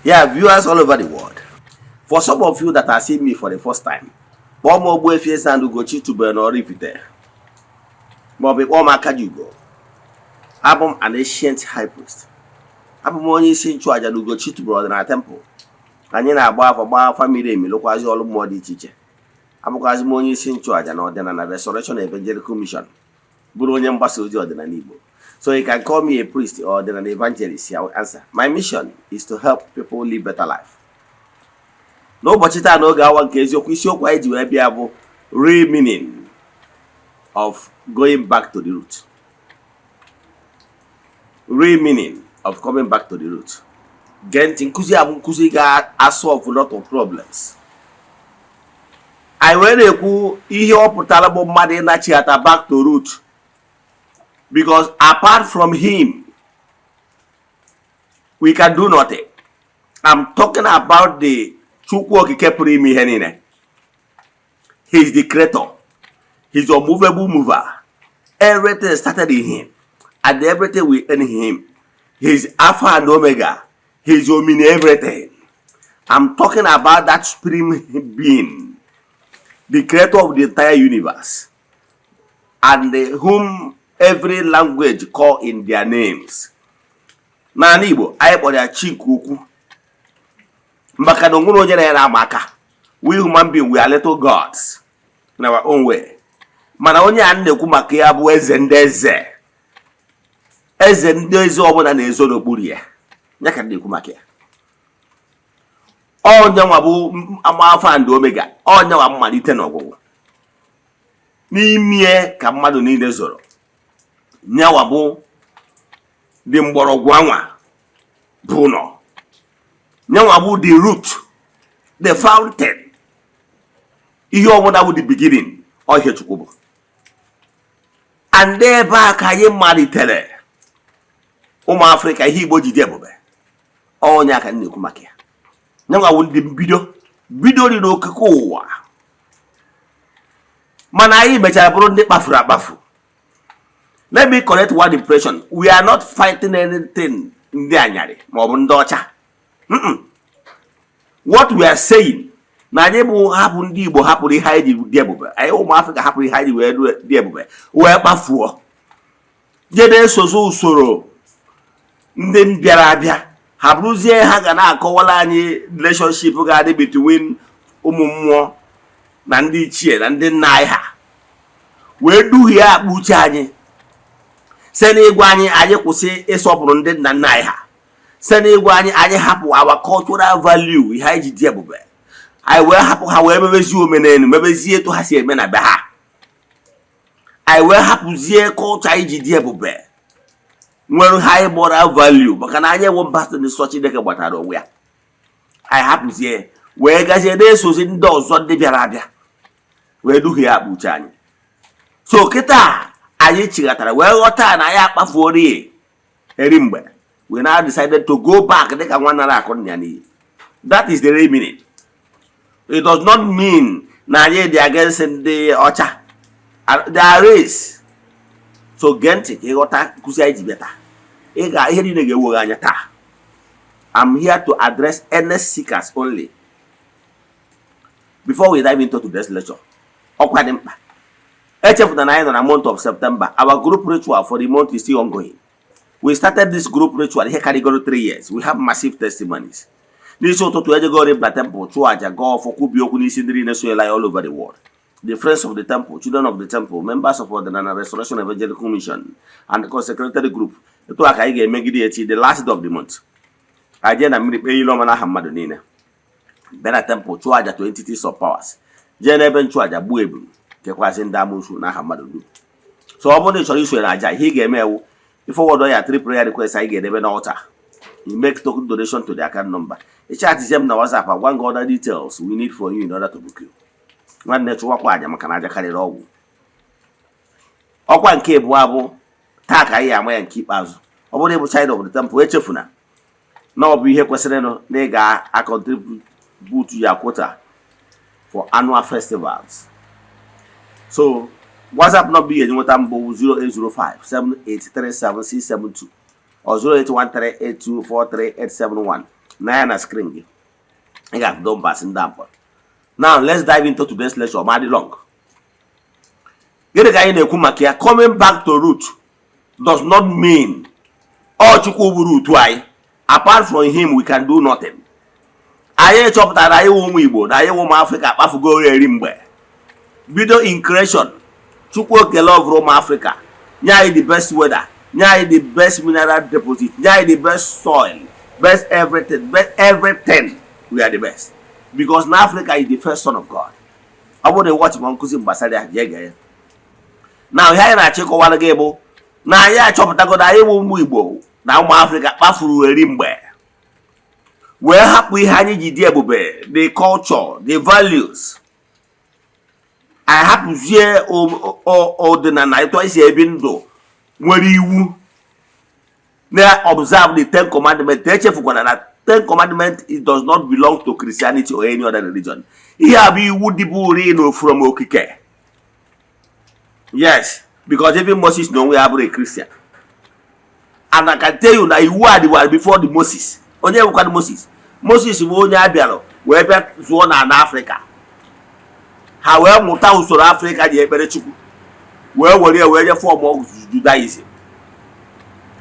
Yeah, viewers all over the world. For some of you that are seeing me for the first time, kpọọ m Ogbuefi Eze-Ana Ugochi tubelu na Oraifite, maọbụ kpọọ m Akajiugo. Abụ m an ancient high priest. Abụ m onye isi nchụaja na Ugochi tubelu ọdịnala temple. Anyị na-agba afa, gbaa afa miri emi, lụkwazi ọrụ mmụọ dị iche iche. Abụkwazi m onye isi nchụaja na Ọdịnala Restoration Evangelical Mission, bụrụ onye mgbasa ozi ọdịnala Igbo. So you can call me a priest or ọdịnala evangelist, I will answer. My mission is to help people live better life. N'ụbọchị taa, n'oge awa nke eziokwu, isiokwu anyị ji wee bịa bụ real meaning of going back to the root. Real meaning of coming back to the root. Gee ntị, nkụzi a bụ nkụzi ga-asolve lot of problems. Anyị wee na-ekwu ihe ọ pụtara bụ mmadụ ịnachighata back to root, because apart from him we can do nothing. I'm talking about the Chukwu Okike pụrụ ime ihe niile. He is the creator. He is unmovable mover. Everything started in him and everything will end in him. He is Alpha and Omega. He is omni everything. I'm talking about that supreme being, the creator of the entire universe and whom every language call in their names. N'ala Igbo, anyị kpọrọ ya chi nke ukwu, maka na onwere onye na ya na-ama aka. We human being, we are little gods in our own way, mana onye a na-ekwu maka ya bụ eze ndị eze, eze ndị eze ọbụla na-ezo n'okpuru ya. Ya ka m na-ekwu maka ya. Onye nwa bụ ama Alpha and Omega, onye nwa mmalite na ọgwụgwụ. N'ime ka mmadụ niile zoro, nyawa bụ dị mgbọrọgwụ, anwa bụ ụlọ, nyanwa bụ the root, the fountain, ihe ọbụla bụ the beginning. Ọhịa Chukwu bụ and ebe a ka anyị malitere, ụmụ Afrịka, ihe Igbo ji dị ebube. Onye aka m na-ekwu maka ya, nyanwa bụ ndị mbido bido riri okike ụwa, mana anyị mechara bụrụ ndị kpafuru akpafu. Let me correct one impression. We are not fighting anything, ndị anyarị maọbụ ndị ọcha. What we are saying na anyị bụ hapụ, ndị Igbo hapụrụ ihe anyị ji dị ebube. Anyị ụmụ Afrịka hapụrụ ihe anyị ji wee dị ebube, wee kpafuo, jee na-esozi usoro ndị bịara abịa. Ha bụrụzie ha ga na-akọwara anyị relationship ga-adị between ụmụ mmụọ na ndị ichie na ndị nna anyị ha, wee duhie akpa uche anyị site n'ịgwa anyị anyị kwụsị ịsọpụrụ ndị nna nna anyị ha, site n'ịgwa anyị anyị hapụ our cultural value, ihe anyị ji dị ebube. Anyị wee hapụ ha, wee mebezie omenelu, mebezie etu ha si eme na be ha. Anyị wee hapụzie culture anyị ji dị ebube, nwere high moral value, maka na anyị ewu mba nsọ Chineke gbatara onwe ya. Anyị hapụzie, wee gazie na-esozi ndị ọzọ, ndị bịara abịa, wee duhie akpa uche anyị. So kịta anyị chighatara, wee ghọta na anyị akpafuori eri mgbe. We now decided to go back dịka nwa nara akụ nna ya n'iyi. That is the real meaning. It does not mean na anyị dị against ndị ọcha, their race. So gee ntị ka ịghọta nkụzi anyị ji bịa taa. Ị ga ihe niile ga-ewo gị anya taa. I'm here to address earnest seekers only. Before we dive into today's lecture, ọkwa dị mkpa. Echefuna na anyị nọ na month of September. Our group ritual for the month is still ongoing. We started this group ritual ihe karịgoro 3 years. We have massive testimonies. N'isi ụtụtụ, ejego na temple chụọ aja, gaa ọfọ, kwubi okwu n'isi ndị niile sonyela ya all over the world, the friends of the temple, children of the temple, members of Ọdịnala Restoration Evangelical Mission and the consecrated group. Etu a ka anyị ga-emegide echi, the last day of the month. Anyị jee na mmiri kpee ile ọma n'aha mmadụ niile, bịa na temple chụọ aja to entities of powers, jee n'ebe nchụaja gbuo ebulu, kekwasị ndị amụsụ n'aha mmadụ dum. So ọ bụrụ na ị chọrọ isonye na aja, ihe ị ga-eme ewu ịforward ya three prayer requests anyị ga-edebe n'altar. You make token donation to the account number. Ị chatzie m na WhatsApp, agwa gị other details we need for you in order to book you. Nwanne, chụwakwa aja, maka na aja karịrị ọgwụ. Ọkwa nke abụọ bụ taa ka anyị ama ya nke ikpeazụ. Ọ bụrụ ịbụ child of the temple, echefuna na ọ bụ ihe kwesịrịnụ na ị ga-acontribute ya quota for annual festivals. So WhatsApp number ị ga-eji nweta mbụ 0805 7837672 or 08138243871. Na ya na screen gị, ị ga-afụ numbers ndị a mkpọrọ. Now let's dive into today's lecture. Ma dị long, gịnị ka anyị na-ekwu maka ya? Coming back to root does not mean ọ Chukwu bụ root anyị. Apart from him, we can do nothing. Anyị chọpụtara anyị wụ ụmụ Igbo na anyị wụ ụmụ Afrịka kpafugo eri mgbe bido in creation. Chukwu okele ọvụrụ ụmụ Afrịka, nye anyị the best weather, nye anyị the best mineral deposit, nye anyị the best soil, best everything, best everything. We are the best because na Africa is the first son of God. Ọ bụrụ na watch ma nkụzi gbasara ya, jee gee ya. Na ihe anyị na-achọ ịkọwara gị bụ na anyị achọpụtagodo anyị bụ ụmụ Igbo na ụmụ Afrịka kpafuru eri mgbe wee hapụ ihe anyị ji dị ebube, the culture, the values. Anyị hapụzie ọdịnala, etu anyị si ebi ndụ nwere iwu na observe the Ten Commandment. Echefukwana na Ten Commandment, it does not belong to Christianity or any other religion. Ihe a bụ iwu dịbụ uri from okike. Yes, because even Moses na onwe ya abụrụ a Christian, and I can tell you na iwu a dịwara before the Moses. Onye bụkwanụ Moses? Moses bụ onye a bịara wee bịa zụọ na ala Afrịka. Ha wee mụta usoro Afrịka ji ekpere Chukwu, wee were ya wee nye form Judaism.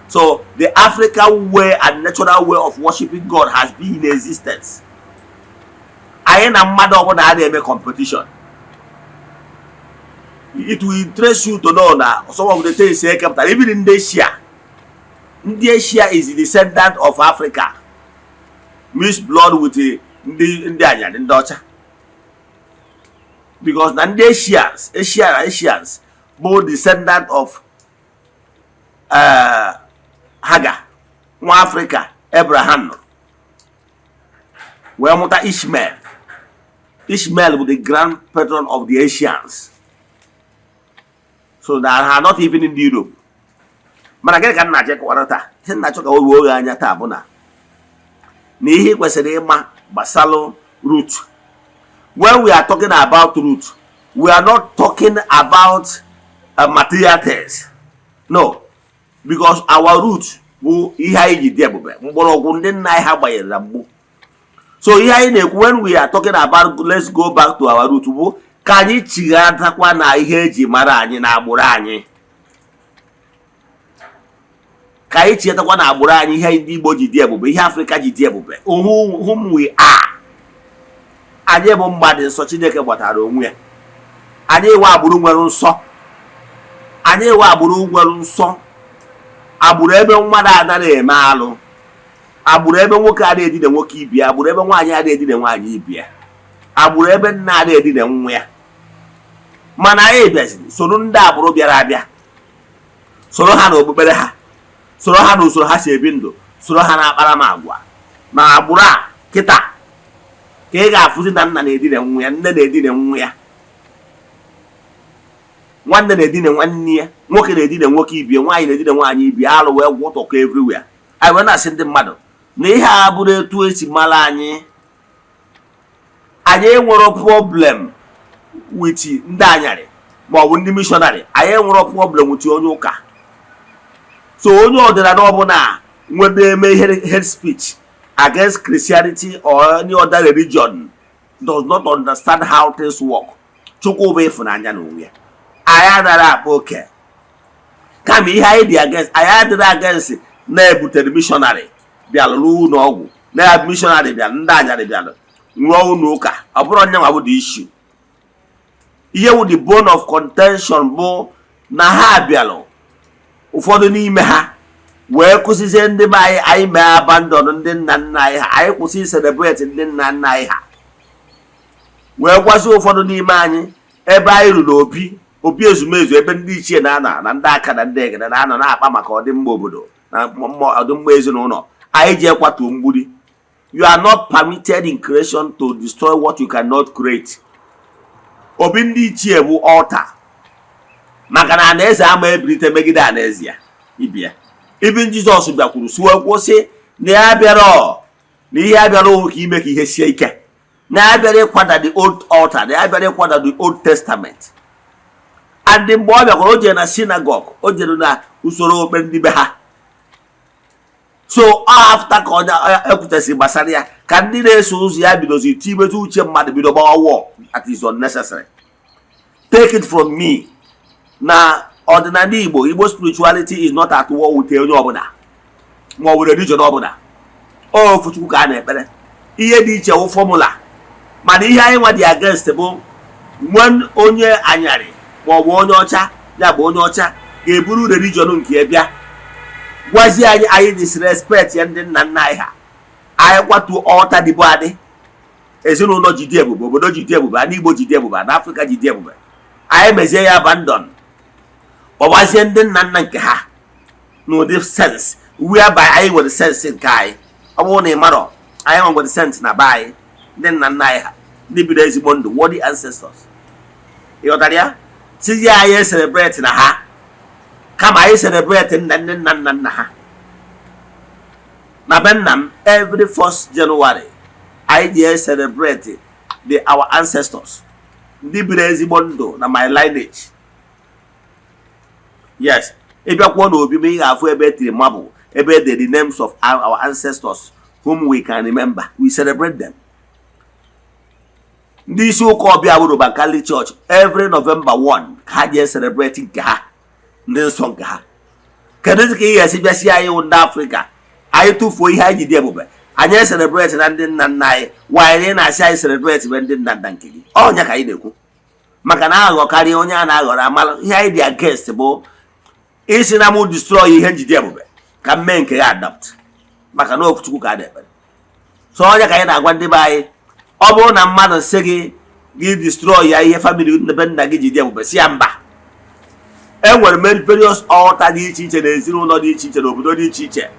So the African way and natural way of worshiping God has been in existence. Anyị na mmadụ ọbụla a na-eme competition. It will interest you to know na some of the things e kepụtara, even ndị Asia, ndị Asia is the descendant of Africa mixed blood with ndị anyarị, ndị ọcha, because na ndị Asians, Asia, Asians bụ descendant of Hagar, nwa Africa Abraham nọ wee mụta Ishmael. Ishmael bụ the grand patron of the Asians, so that are not even in the Europe. Mana gịnị ka m na-achọ ịkọwara taa? Ihe m na-achọ ka o wee oghe anya taa bụ na ihe ị kwesịrị ịma gbasalụ root. When we are talking about root, we are not talking about material things, no, because our root bụ ihe anyị ji dị ebube, mgbọrọgwụ ndị nna anyị ha gbanyere na mgbu. So ihe anyị na-ekwu when we are talking about "let's go back to our root" bụ ka anyị chighatakwa na ihe eji mara anyị na agbụrụ anyị, ka anyị chighatakwa na agbụrụ anyị, ihe ndị Igbo ji dị ebube, ihe Afrịka ji dị ebube, whom we are. Anyị bụ mmadụ nsọ Chineke gbatara onwe ya. Anyị ewe agbụrụ nwere nsọ, anyị ewe agbụrụ nwere nsọ, agbụrụ ebe mmadụ anaghị eme alụ, agbụrụ ebe nwoke adịghị edina nwoke ibie, agbụrụ ebe nwaanyị adịghị edina nwaanyị ibie, agbụrụ ebe nna adịghị edina nwa ya. Mana anyị bịaziri soro ndị agbụrụ bịara abịa, soro ha na okpukpere ha, soro ha na usoro ha si ebi ndụ, soro ha na akparamagwa. Na agbụrụ a kịta ka ị ga-afụzi na nna na-edina nwa ya, nne na-edina nwa ya, nwanne na-edina nwanne ya, nwoke na-edina nwoke ibie, nwaanyị na-edina nwaanyị ibie. Alụ wee gwọtọkọ everywhere. Anyị wee na-asị ndị mmadụ na ihe a bụrụ etu esi mara anyị. Anyị enwero problem with ndị anyarị maọbụ ndị missionary. Anyị enwero problem with onye ụka. So onye ọdịnala ọbụla nwere eme ihe hate speech against Christianity or any other religion does not understand how things work. Chukwu bụ ịfụnanya n'onwe ya. Anyị anaghị akpa oke, kama ihe anyị dị against, anyị adịrị against na-ebutere missionary bịalụ n'ụlọ ọgwụ, na missionary bịalụ, ndị anyarị bịalụ rụọ ụlọ ụka. Ọ bụrụ onye nwa bụ the issue. Ihe wụ the bone of contention bụ na ha bịalụ, ụfọdụ n'ime ha wee kụzizie ndị be anyị, anyị mee abandon ndị nna nna anyị ha, anyị kwụsị celebrate ndị nna nna anyị ha, wee gwazie ụfọdụ n'ime anyị ebe anyị ruru obi, obi ezumezu, ebe ndị ichie na-anọ na ndị aka na ndị egede na-anọ na-akpa maka ọdịmma obodo na ọdịmma ezinụlọ. Anyị ji ekwatuo mgbidi. You are not permitted in creation to destroy what you cannot create. Obi ndị ichie bụ altar, maka na anaeze ama ebilite megide anaeze ya ibia. Even Jizọs bịakwuru siwe kwụsị na ya bịara na ihe ya bịara ụhụ ka ime ka ihe sie ike, na ya bịara ịkwada the old altar, na ya bịara ịkwada the Old Testament. And mgbe ọ bịakwara, o jere na synagogue, o jere na usoro okpukpe ndị be ha. So after ka onye ekwuchasị gbasara ya, ka ndị na-eso ụzọ ya bidozi tibetu uche mmadụ, bido gbawa war. That is unnecessary. Take it from me na ọdịnala Igbo, Igbo spirituality is not at war with onye ọbụla ma ọ bụ religion ọbụla. Ofu Chukwu ka a na-ekpere. Ihe dị iche wụ formula, mana ihe anyị nwa dị against bụ when onye anyarị ma ọ bụ onye ọcha, ya bụ onye ọcha ga-eburu religion nke ya bịa gwazie anyị anyị disrespect ya ndị nna nna anyị ha, anyị kwatuo ọta dịbụ adị, ezinụlọ ji dị ebube, obodo ji dị ebube, ana Igbo ji dị ebube, ana Afrịka ji dị ebube, anyị mezie ya abandon, kpọwazie ndị nna nna nke ha n'ụdị sense whereby anyị nwere sense nke anyị. Ọ bụrụ na ị marọ, anyị nwere sense na be anyị, ndị nna nna anyị ha, ndị biri ezigbo ndụ, worthy ancestors. Ị ghọtara ya? Sizie anyị celebrate na ha, kama anyị celebrate nna nne nna nna nna ha. Na be nna m, every 1st January anyị ji celebrate the our ancestors, ndị biri ezigbo ndụ na my lineage. Yes, ịbịakwuo n'obi m, ị ga-afụ ebe etiri marble, ebe ede the names of our ancestors whom we can remember. We celebrate them. Ndị isi ụka ọbịa bụ Roman Catholic Church, every November 1 ka ha ji celebrate nke ha, ndị nsọ nke ha. Kedu ka ị ga-esi bịa si anyị wụ ndị Afrịka, anyị tụfuo ihe anyị ji dị ebube, anyị celebrate na ndị nna nna anyị? Wanyị na-asị anyị celebrate bụ ndị nna nna nke gị. Ọnya ka anyị na-ekwu, maka na aghọ karịa onye a na-aghọrọ amala. Ihe anyị dị against bụ isi na mụ destroy ihe njide ebube ka m mee nke ya adopt, maka na ofu Chukwu ka a na-ekpere. So onye ka anyị na-agwa ndị be anyị, ọ bụrụ na mmadụ sị gị gị destroy ya ihe family be nna gị ji dị ebube, si ya mba. E nwere various altar dị iche iche na ezinụlọ dị iche iche na obodo dị iche iche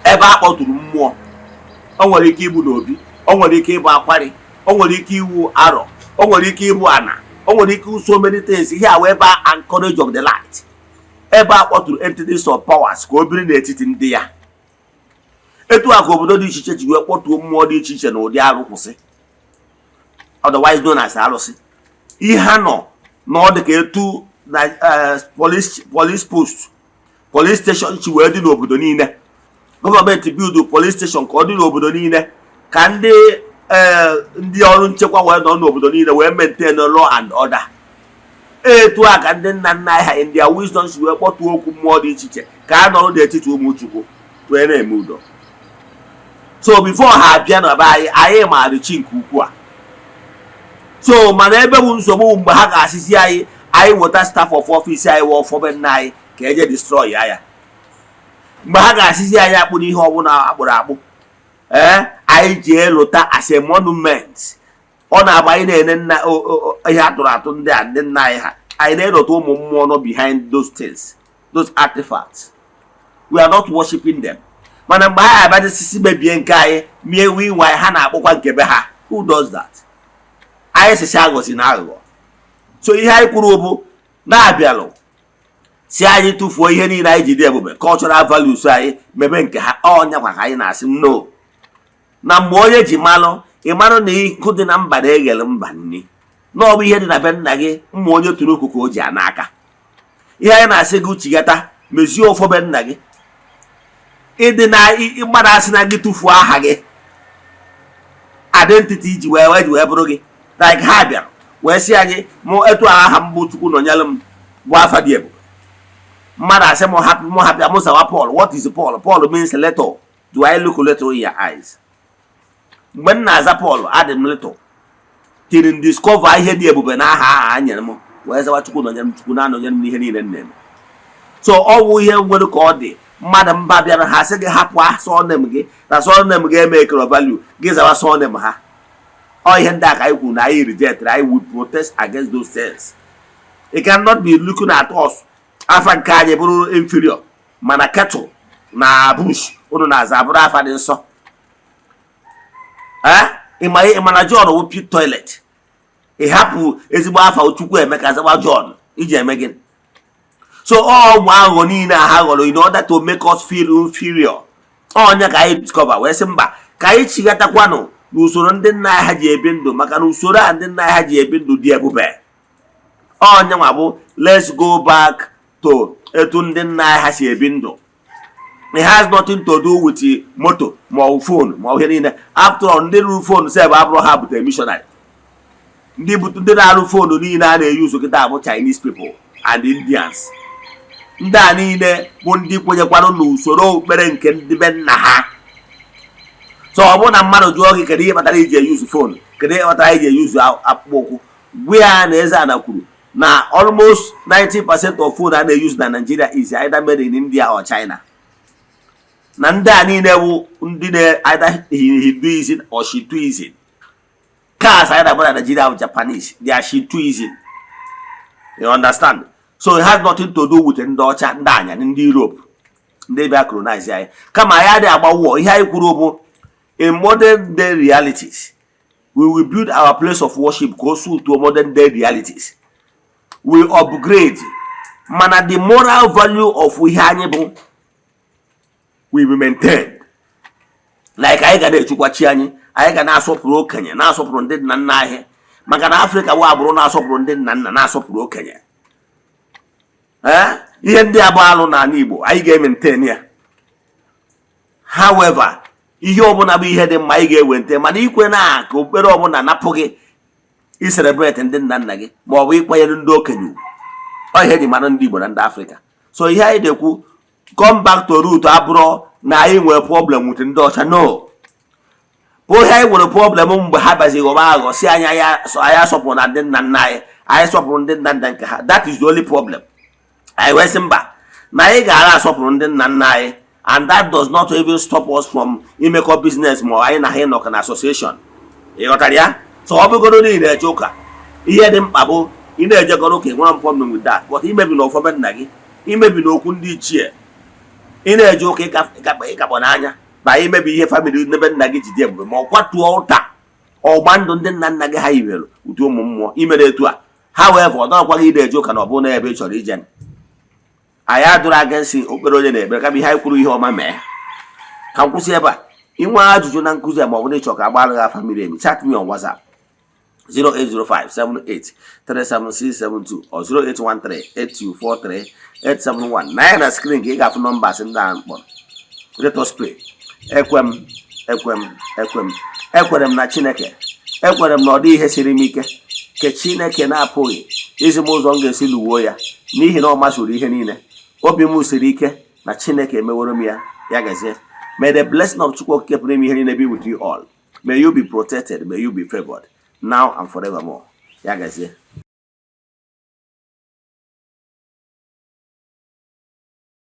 ebe a kpọtụrụ mmụọ. O nwere ike igbu n'obi, o nwere ike ịbụ akwari, o nwere ike iwu arọ, o nwere ike ịbụ ana, o nwere ike so many things. Ihe a wee ebe anchorage of the light, ebe a kpọtụrụ entities of powers ka o biri n'etiti ndị ya. Etu a ka obodo dị iche iche ji wee kpọtuo mmụọ dị iche iche na ụdị arụ kwụsị, otherwise known as arụsị. Ihe ha nọ na ọ dị ka etu na police post, police station chi wee dị n'obodo niile. Gọọmenti build police station ka ọ dị n'obodo niile, ka ndị ọrụ nchekwa wee nọ n'obodo niile wee maintain law and order. Etu a ka ndị nna nna anyị ha in their wisdom si wee kpọtuo okwu mmụọ dị iche iche ka a nọrọ n'etiti ụmụ Chukwu wee na-eme udo. So before ha abịa na be anyị, anyị maara chi nke ukwuu a. So mana ebe bụ nsogbu, mgbe ha ga-asịzi anyị anyị weta staff of office anyị wee ọfọbe nna anyị ka eje destroy ya ya, mgbe ha ga-asịzi anyị akpụ n'ihe ọbụla akpụrụ akpụ, ee, anyị jee lụta as a monument. Ọ na-agba anyị na-ene nna ihe atụrụ atụ ndị a, ndị nna anyị ha, anyị na-elota ụmụ mmụọ nọ behind those things, those artifacts. We are not worshiping them. Mana mgbe ha abịa mebie nke anyị, mie ewu inwe anyị, ha na-akpọkwa nke be ha. Who does that? Anyị sisi aghọsi na aghụghọ. So ihe anyị kwuru bụ na-abịalụ si anyị tụfuo ihe niile anyị ji dị ebube, cultural values anyị, mebe nke ha. Ọnya kwa ka anyị na-asị no. Na mgbe onye ji malụ, ị marụ na ịkụ dị na mba na-eghele mba nni, na ọ bụ ihe dị na be nna gị. Mma onye tụrụ okwu ka o ji ana aka. Ihe anyị na-asị gị, chigata mezie ụfọ be nna gị. Ịdị na mmadụ asị na gị tụfuo aha gị, identity iji wee ji wee bụrụ gị. Like ha bịara wee sị anyị mụ etu aha m bụ Chukwu nọnyere m bụ afa dị ebube. Mmadụ asị m hapụ, mụ hapịa, mụ zawa Paul. What is Paul? Paul means little. Do I look little in your eyes? Mgbe m na-aza Paul, adị m little till m discover ihe dị ebube na aha aha a nyere m, wee zawa Chukwu nọnyere m. Chukwu na-anọnyere m n'ihe niile m na-eme. So ọ wụ ihe nwere ka ọ dị. Mmadụ mba bịara, ha sị gị hapụ surname gị, na surname gị eme ekero value gị, zawa surname ha. Ọ ihe ndị a ka anyị kwuru na anyị reject. Anyị will protest against those things. It cannot be looking at us, afa nke anyị bụrụ inferior, mana kettle na bush unu na-aza abụrụ afa dị nsọ. Ee, ịma na John wụ pit toilet. Ị hapụ ezigbo afa Chukwu Emeka, zawa John iji eme gịnị? So ọ ụmụ aghụghọ niile a ha ghọrọ in order to make us feel inferior. Ọnya ka anyị discover wee sị mba, ka anyị chigatakwanụ n'usoro ndị nna anyị ha ji ebi ndụ, maka na usoro a ndị nna anyị ha ji ebi ndụ dị ebube. Ọnya nwa bụ let's go back to etu ndị nna anyị ha si ebi ndụ. It has nothing to do with moto ma ọ bụ phone ma ọ bụ ihe niile. After all, ndị rụrụ phone sef abụrụ ha butere missionary. Ndị ndị na-arụ phone niile a na-eyuzu kịta bụ Chinese people and Indians. Ndị a niile bụ ndị kwenyekwarụ n'usoro okpukpere nke ndị be nna ha. So ọ bụrụ na mmadụ jụọ gị, kedu ihe kpatara iji eyuzu phone, kedu ihe kpatara iji eyuzu akpụkpọ ụkwụ, gwa ya na eze ana kwuru na almost 90% of phone a na-eyuzu na Nigeria is either made in India or China, na ndị a niile bụ ndị na either Hinduism or Shintoism. Cars anyị na-agba na Nigeria bụ Japanese, they are Shintoism. You understand? So it has nothing to do with ndị ọcha, ndị anya, ndị Europe, ndị bịa colonize anyị. Kama anyị adịghị agba war. Ihe anyị kwuru bụ, in modern day realities, we will build our place of worship ka o suit to modern day realities. We upgrade, mana the moral value of ihe anyị bụ will be maintained. Like anyị ga na-echukwa chi anyị, anyị ga na-asọpụrụ okenye, na-asọpụrụ ndị nna nna anyị, maka na Afrịka bụ agbụrụ na-asọpụrụ ndị nna nna, na-asọpụrụ okenye. Ee, ihe ndị a bụ alụ n'ala Igbo, anyị ga-emaintain ya. However, ihe ọbụla bụ ihe dị mma, anyị ga-ewente, mana ikwe na ka okpukpere ọbụla napụ gị icelebrate ndị nna nna gị ma ọ bụ ịkwanyere ndị okenye ugwu, ọ ihe eji mara ndị Igbo na ndị Afrịka. So ihe anyị na-ekwu, come back to root, abụrụ na anyị nwere problem with ndị ọcha. No, bụ ihe anyị nwere problem mgbe ha bazi ghọba aghọ si anyị anyị asọpụrụ na ndị nna nna anyị, anyị sọpụrụ ndị nna nna nke ha. That is the only problem. Anyị wee sị mba, na anyị ga-ara asọpụrụ ndị nna nna anyị, and that does not even stop us from imekọ business ma anyị na ha ịnọkọ na association. Ị ghọtara ya? So ọ bụgoro na ị na-eje ụka, ihe dị mkpa bụ ị na-ejegoro ụka, enwere m problem with that, but imebi na ụfọdụ nna gị, imebi na okwu ndị ichie. Ị na-eje ụka, ịkakpọ n'anya na imebi ihe family n'ebe nna gị ji dị ebube, ma ọ kwatuo ụta ọgba ndụ ndị nna nna gị ha yiwere ụdị ụmụ mmụọ imere etu a ha wee fọ. Ọ dọrọkwa gị na-eje ụka na ọ bụrụ na ebe ị chọrọ ije. Anyị adụrụ against okpere onye na-ekpere, kama ihe anyị kwuru, ihe ọma mee. Ka m kwụsị ebe a. Inwe ajụjụ na nkụzi a, ma ọ bụ na ịchọ ka agbara gị afa miri emi, chat me on WhatsApp 08057837672 or 08138243871. Na ya na screen ka ị ga-afụ numbers ndị a mkpọrọ. Let us pray. Ekwe m, ekwe m, ekwe m, ekwere m na Chineke. Ekwere m na ọ dị ihe siri m ike ke Chineke na-apụghị izi m ụzọ m ga-esi lụwuo ya, n'ihi na ọ masịrị ihe niile. Obi m siri ike na Chineke emeworo m ya. Ya gazie. May the blessing of Chukwu Okike pụrụ ime ihe niile be with you all. May you be protected, may you be favored now and forevermore. Ya gazie.